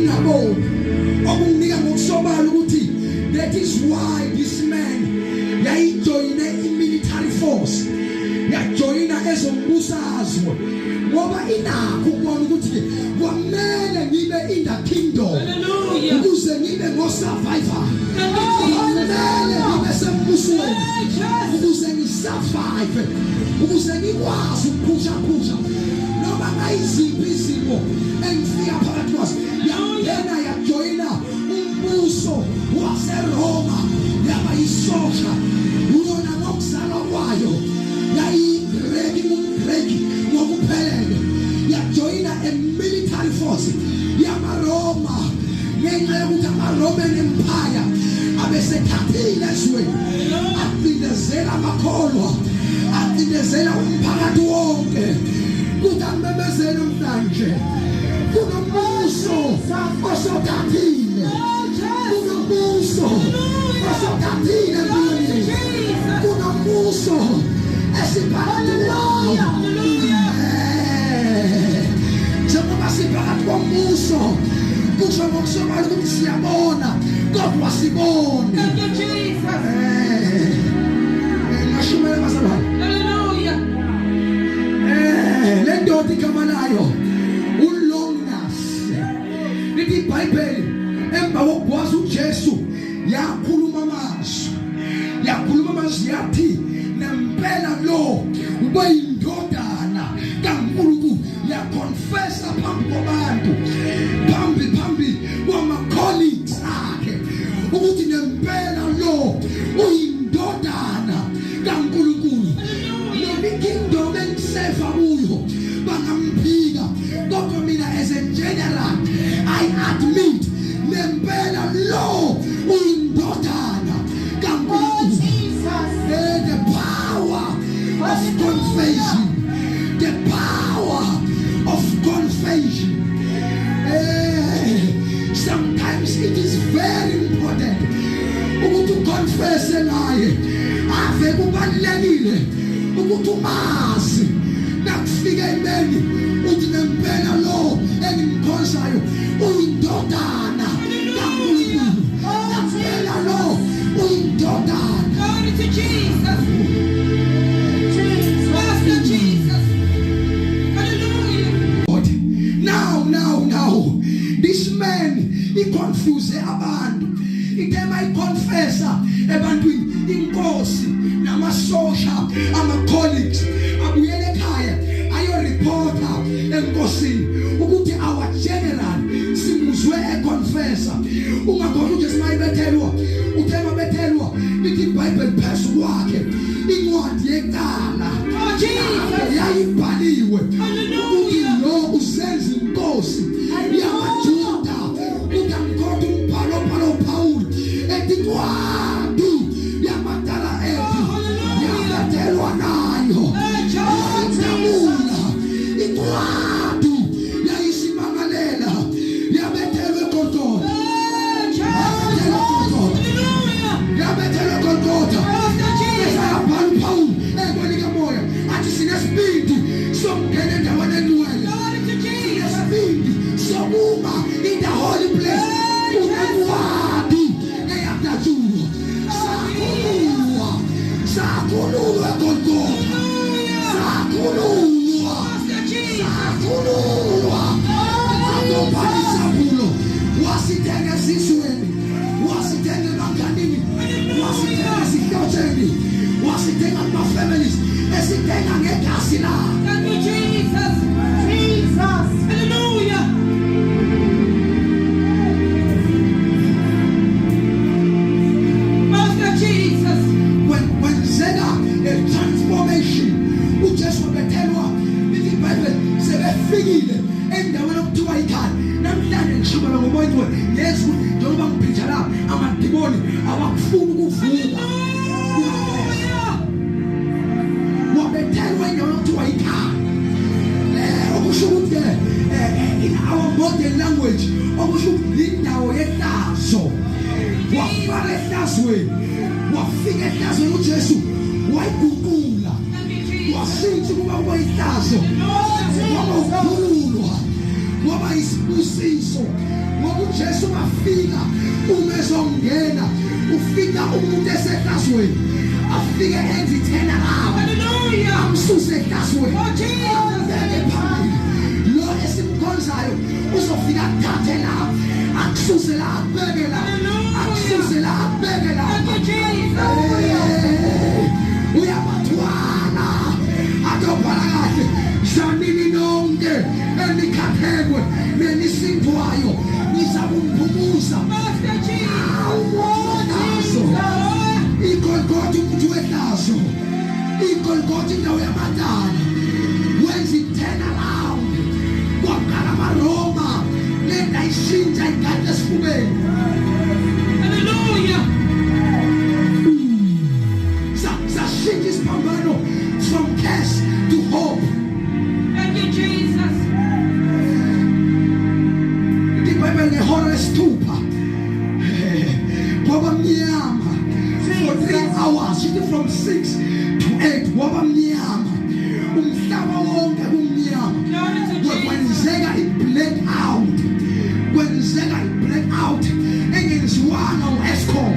Ngaboni okunginika ngokusobala ukuthi that is why this man yayijoyine i-military force, yajoyina ezombusazwe, ngoba inakho ukubona ukuthi kwamele ngibe in the kingdom ukuze ngibe ngo-survivor, kwamele ngibe sembusweni ukuze ngisurvive, ukuze ngikwazi ukuphusha phusha noma ngayiziphi izimo engifika phakathi kwazo. Yangena, yajoyina umbuso waseRoma, yaba yisosha. Yona ngokuzalwa kwayo yayiyiGreki, umGreki ngokuphelele. Yajoyina a military force yamaRoma ngenxa yokuthi ama-Roman Empire abesethathile ezweni, acindezela amakholwa, acindezela umphakathi wonke. Kuthi angimemezele namhlanje, kunombuso osothathile, kunombuso osothathile empilweni, kunombuso esiphakathi kwawo. Njengoba siphakathi kombuso, kusho ngokusobala ukuthi siyabona kodwa sibone. Thank you, Jesus. Ngashumela bazalwane. Hallelujah. Le ndoda igama layo uLonginus. Lithi iBhayibheli emva kokugwaza uJesu yakhuluma amazwi. Yakhuluma amazwi yathi nempela lo ube yindodana kaNkulunkulu. Yaconfessa phambi kwabantu, phambi kwama colleagues akhe ukuthi nempela lo uyindodana kaNkulunkulu. Noma ikingdom engisefa kuyo bangamphika, kodwa mina as a general I admit nempela lo uyindodana kaNkulunkulu. The power of confession, the power of confession. Sometimes it is very important ukuthi uconfesse ngaye. Ave kubalulekile ukuthi umazi nakufika emeni uthi nempela lo engimkhonzayo uyindodana kaNkulunkulu, nempela lo uyindodana. Glory to Jesus. Master Jesus. Hallelujah. God. Now, now, now, this man, he confuse abantu. Ithe mayiconfessa ebantwini, inkosi namasosha, ama colleagues abuyele ekhaya ayoreporta enkosini ukuthi our general simuzwe econfessa. Ungakhohlwa uJesu mayibethelwa, uthe mabethelwa, lithi iBhayibheli phezu kwakhe incwadi yecala Oh, Jesus. yayibhaliwe ukuthi lo usenza inkosi yamaJuda. Utamkhotha umbhalo obhala uPaul ethi incwadi yamadala ethu yabethelwa nayo. Yadabula incwadi yayisimangalela, yabethelwe eGolgotha, yabethelwe eGolgotha, yabethelwe eGolgotha. Bese yabhala uPaul ekweni kamoya athi sinesibindi sokungena endaweni engcwele, sinesibindi sokuma in the holy place. Kunencwadi eyadatshulwa, sakhululwa, sakhululwa eGolgotha, sakhululwa, sakhululwa. Akobhala isambulo, wasithenga esizweni, wasithenga ebanganini, wasithenga esihlotsheni, wasithenga kuma-families, esithenga ngegazi lakhe. Thank you, Jesus. Jesus. Hallelujah. Master Jesus. When kwenzeka a transformation, uJesu wabethelwa, lithi iBhayibheli sebefikile endaweni okuthiwa ikhaya. Namhlanje ngishumela ngomoya ongcwele yesu njengoba ngiphitha la, amadimoni awakufuni ukuvuka. Wabethelwa endaweni okuthiwa ikhaya, okusho ukuthi ke in our modern language okusho ukuthi indawo yehlazo. Wafaka ehlazweni, wafika ehlazweni uJesu, wayiguqula, washintsha ukuba kuba ihlazo, waba ukukhululwa, waba Isibusiso ngoba uJesu mafika uma ezongena ufika umuntu esehlazweni afike enze i-turnaround. Hallelujah. Amsuse ehlazweni. Oh, Jesus. Ambeke phambili. Lo esimkhonzayo uzofika akuthathe la, akususe la, akubeke la. Hallelujah. Akususe la, akubeke la. Thank you, Jesus. Hey, uyabathwala atobhala kahle dlanini nonke enikhathekwe nenisindwayo nizakumphumuza. Master Jesus. Awunazo iGolgotha umuthi wehlazo, iGolgotha indawo yamadala wenza i-turnaround. Kwaqala amaRoma lento ayishintsha igade esifubeni. Hallelujah. Sashintsha isiphambano from curse to hope. Thank you, Jesus. IBhayibheli ngehora lesithupha kwaba mnyama for 3 hours, ithi from 6 to 8 kwaba mnyama, umhlaba wonke kumnyama. Glory to Jesus. Kwenzeka i-blackout, kwenzeka i-blackout engenziwanga u-Eskom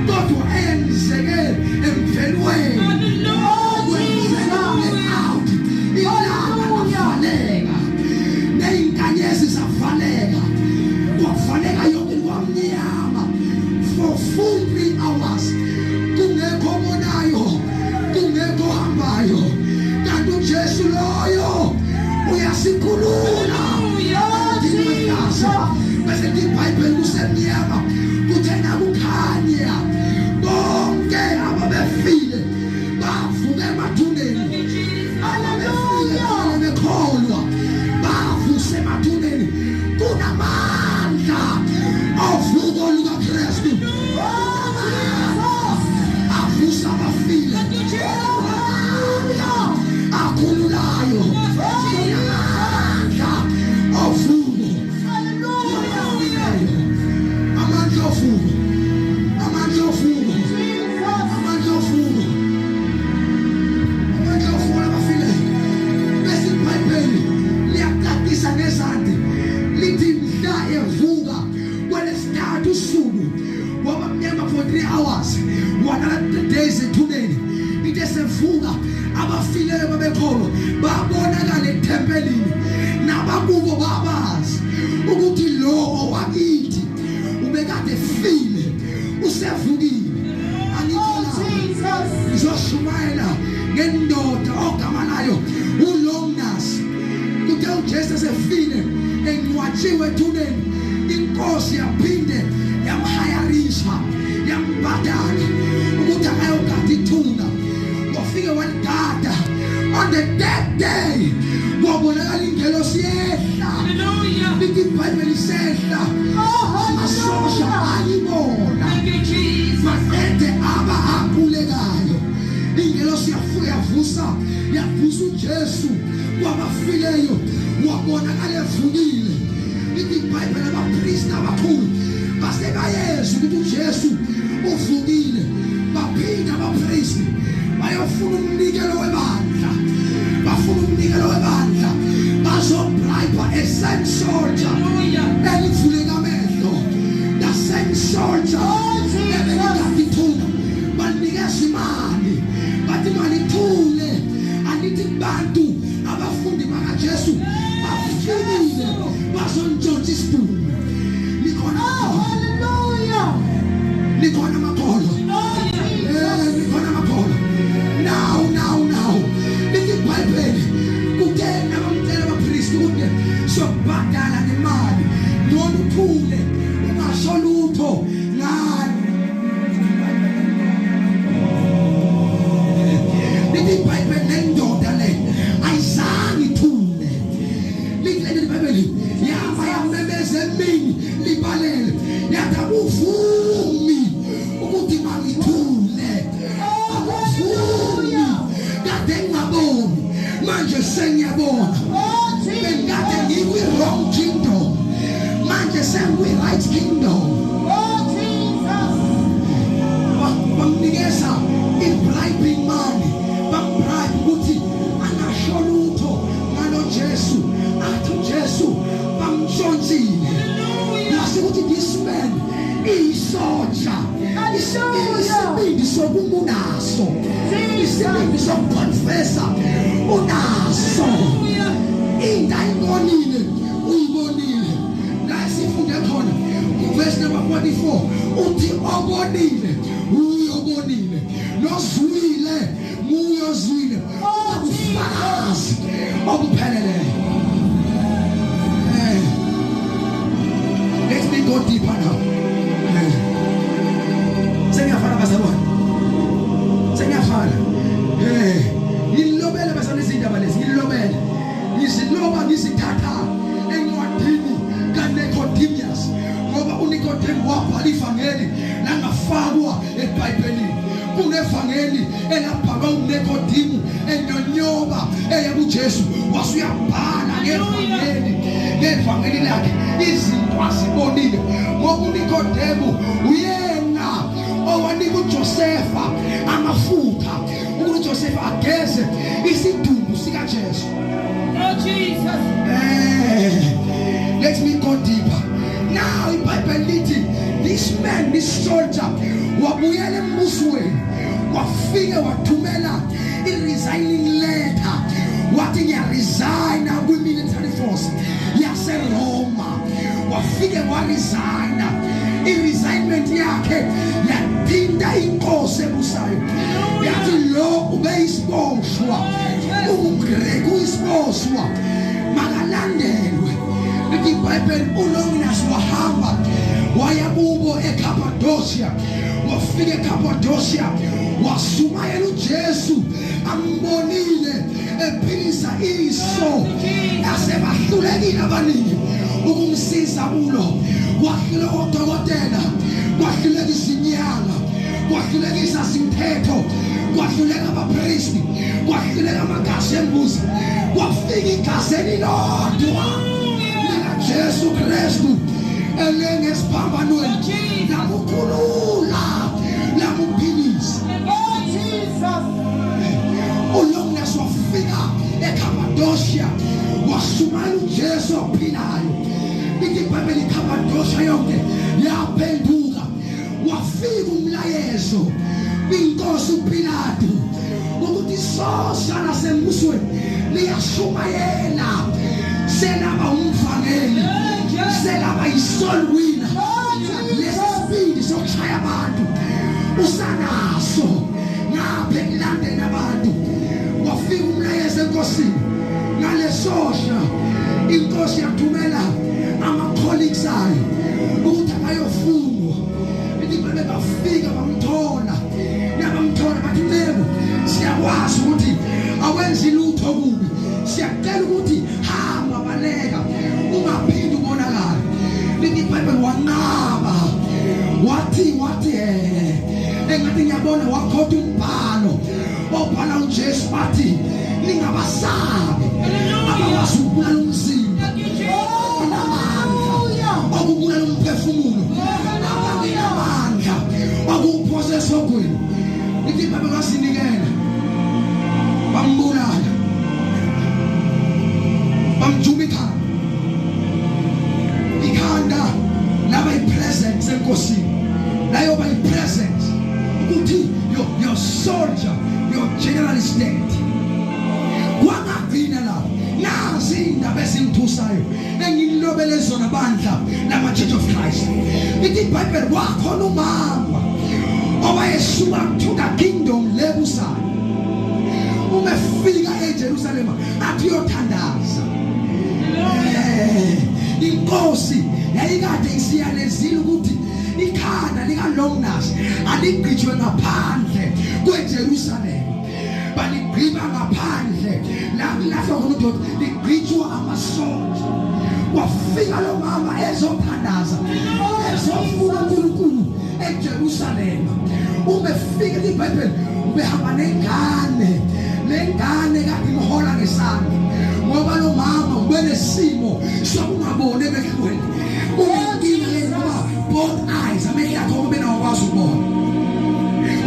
kodwa eyenzeke emvelweni. Hallelujah. Kwenzeka i-blackout, ilanga lavaleka ney'nkanyezi zavaleka, kwavaleka yonke into, kwamnyama for full 3 hours, kungekho obonayo, kungekho ohambayo, kanti uJesu loyo uyasikhulula. Hallelujah. Bese iBhayibheli kusemnyama kuthe nakukhanya bonke ababefile bavuka emathuneni. Thank you, Jesus. Ababefile bekholwa bavusa emathuneni. Kunamandla ovuko lukaKristu avusa abafile, kunamandla akhululayo, kunamandla ovuko. Amandla ovuko, amandla ovuko, amandla ovuko, amandla ovuko labafileyo. Bese iBhayibheli liyacacisa ngezandi lithi mhla evuka kwelesithathu usuku waba mnyama for 3 hours, walala 3 days ethuneni. Lithi esevuka abafileyo babekholwa babonakala ethempelini nabakubo babazi ukuthi lo owakithi ubekade efile usevukile. Angikho ngizoshumayela ngendoda ogama layo uLonginus. Kuthe uJesu esefile engcwatshiwe ethuneni, inkosi yaphinde yamhayarisha, yambhadala ukuthi akayogada ithuna. Wafike waligada. On the third day kwabonakala ingelosi yehla. Hallelujah. Lithi iBhayibheli isehla amasosha ayibona. Thank you, Jesus. Maqede aba aqulekayo ingelosi yafuka yavusa, yavusa uJesu kwabafileyo, wabonakala evukile. Lithi iBhayibheli abapristi abakhulu base bayezwa ukuthi uJesu uvukile, baphinda abapristi bayofuna umnikelo webandla, bafuna umnikelo webandla, bazobribe a same soldier Hallelujah. elivuleka amehlo, the same soldier ebeligada ithuna. Banikeza imali, bathi imali ithule andithi kubantu abafundi bakaJesu bafikile bazontshontsha isidumbu. Nikhona? Hallelujah. Nikhona makholo? Hallelujah. Nikhona makholo? Now, now, now, lithi iBhayibheli kuthe nabamcela abapristi ukuthi sokubhadala. Iyisotsha. Isibindi sokumunaso. Isibindi sokuconfessa unaso. Into ayibonile uyibonile. La sifunde khona kuverse number 44 uthi obonile uyobonile nozwile nguyozwile ubufakazi obupheleleyo. Eh. Let me go deeper now. Eh. Sengiyafana bazalwane. Sengiyafana. Eh, ngilobele bazalwane izindaba lezi, ngilobele. Ngiziloba ngizithatha encwadini kaNicodemus ngoba uNicodemus wabhala ivangeli langafakwa eBhayibhelini. Kunevangeli elabhalwa uNicodemus enyonyoba eya kuJesu wasuyabhala ngevangeli lakhe izinto azibonile ngoba uNikodemu uyena owanika uJosefa amafutha ukuthi uJosefa ageze isidumbu sikaJesu. Oh Jesus. Eh, let me go deeper. Now iBhayibheli lithi this man, this soldier wabuyela embusweni wafike wathumela i-resigning letter wathi ngiyaresigna kwi-military force yaseRoma. Wafike waresigna, i-resignment yakhe yathinta inkosi ebusayo yathi lo ubeyisiboshwa ungumgreki uyisiboshwa makalandelwe. Lithi iBhayibheli uLonginus wahamba waya kubo eCappadocia, wafika eCappadocia washumayela uJesu ambonile ephilisa iso asebahlulekile abaningi ukumsiza kulo. Kwahluleka odokotela, kwahluleka izinyanga, kwahluleka isimthetho, kwahluleka abapristi, kwahluleka amagazi embuzi, kwafika igazi elilodwa likaJesu Kristu elengesiphambanweni lamukhulula lamuphilisa. Oh Jesus. uLonginus wafika eCappadocia washumayela uJesu ophilayo. Lithi iBhayibheli iCappadocia yonke yaphenduka. Wafika umlayezo kwinkosi uPilato ukuthi isosha lasembusweni liyashumayela, selaba umvangeli, selaba isoul winner. Lesi sibindi sokushaya abantu usanaso ngapha ekulandeni abantu. Wafika umlayezo enkosini ngalesosha, inkosi yathumela ama-colleagues ayo ukuthi abayofungwa. Ithi babe bafika bamthola, nabamthola bathi nceku siyakwazi ukuthi awenzi lutho kubi, siyacela ukuthi hamba baleka ungaphindi ubonakala. Lithi iBhayibheli wanqaba wathi engathi ngiyabona wakhotha umbhalo obhala uJesu bathi ningabasabi abakwazi ukubulala umzimba namandla okubulala umphefumulo, abangenamandla okuwuphosa esogweni. Lithi iBhayibheli wasinikela, bambulala, bamjuma ikhanda, ikhanda laba i-presence enkosini, layoba i-presence ukuthi your soldier, your general is dead. Kwangagcina lapho. Nazi indaba ezingithusayo engilobele zona bandla lama Church of Christ. Ithi iBhayibheli kwakhona umama owayesuka to the kingdom lebusayo, uma efika eJerusalema athi uyothandaza. Inkosi yayikade isiyalezile ukuthi ikhanda likaLonginus aligqitshwe ngaphandle kweJerusalem. Baligqiba ngaphandle la kulahlwa khona udoti, ligqitshwa amasonja. Wafika lo mama ezothandaza, ezofuna uNkulunkulu eJerusalema. Uma efika iBhayibheli ubehamba nengane, lengane kade imhola ngesandla ngoba lo mama ubenesimo sokungaboni emehlweni, unenkinga ngoba both eyes, amehlo akhe obenawakwazi ukubona.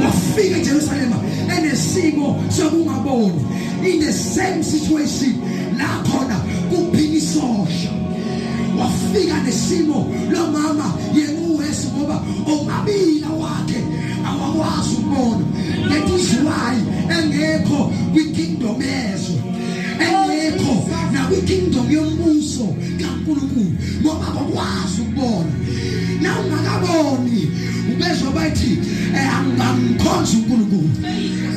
Wafika eJerusalema enesimo sokungaboni, in the same situation la khona kuphila isosha. Wafika nesimo lo mama yena uwesi ngoba Awukwazi ukubona. Na ungakaboni ubezwa bathi eh, angikhonza uNkulunkulu.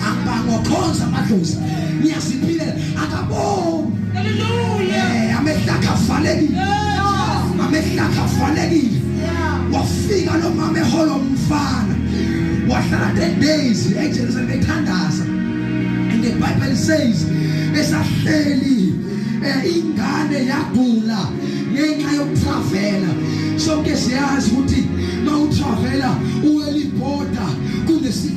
Angibangokhonza amadlozi. Ngiyaziphilela akaboni. Hallelujah. Eh, amehlo akhe avalekile. Amehlo akhe avalekile. Wafika lo mama eholo umfana. Wahlala 10 days eJerusalem ethandaza. And the Bible says esahleli eh, ingane yagula ngenxa yokutravela. Sonke siyazi ukuthi mawutravela uwela ibhoda kunesi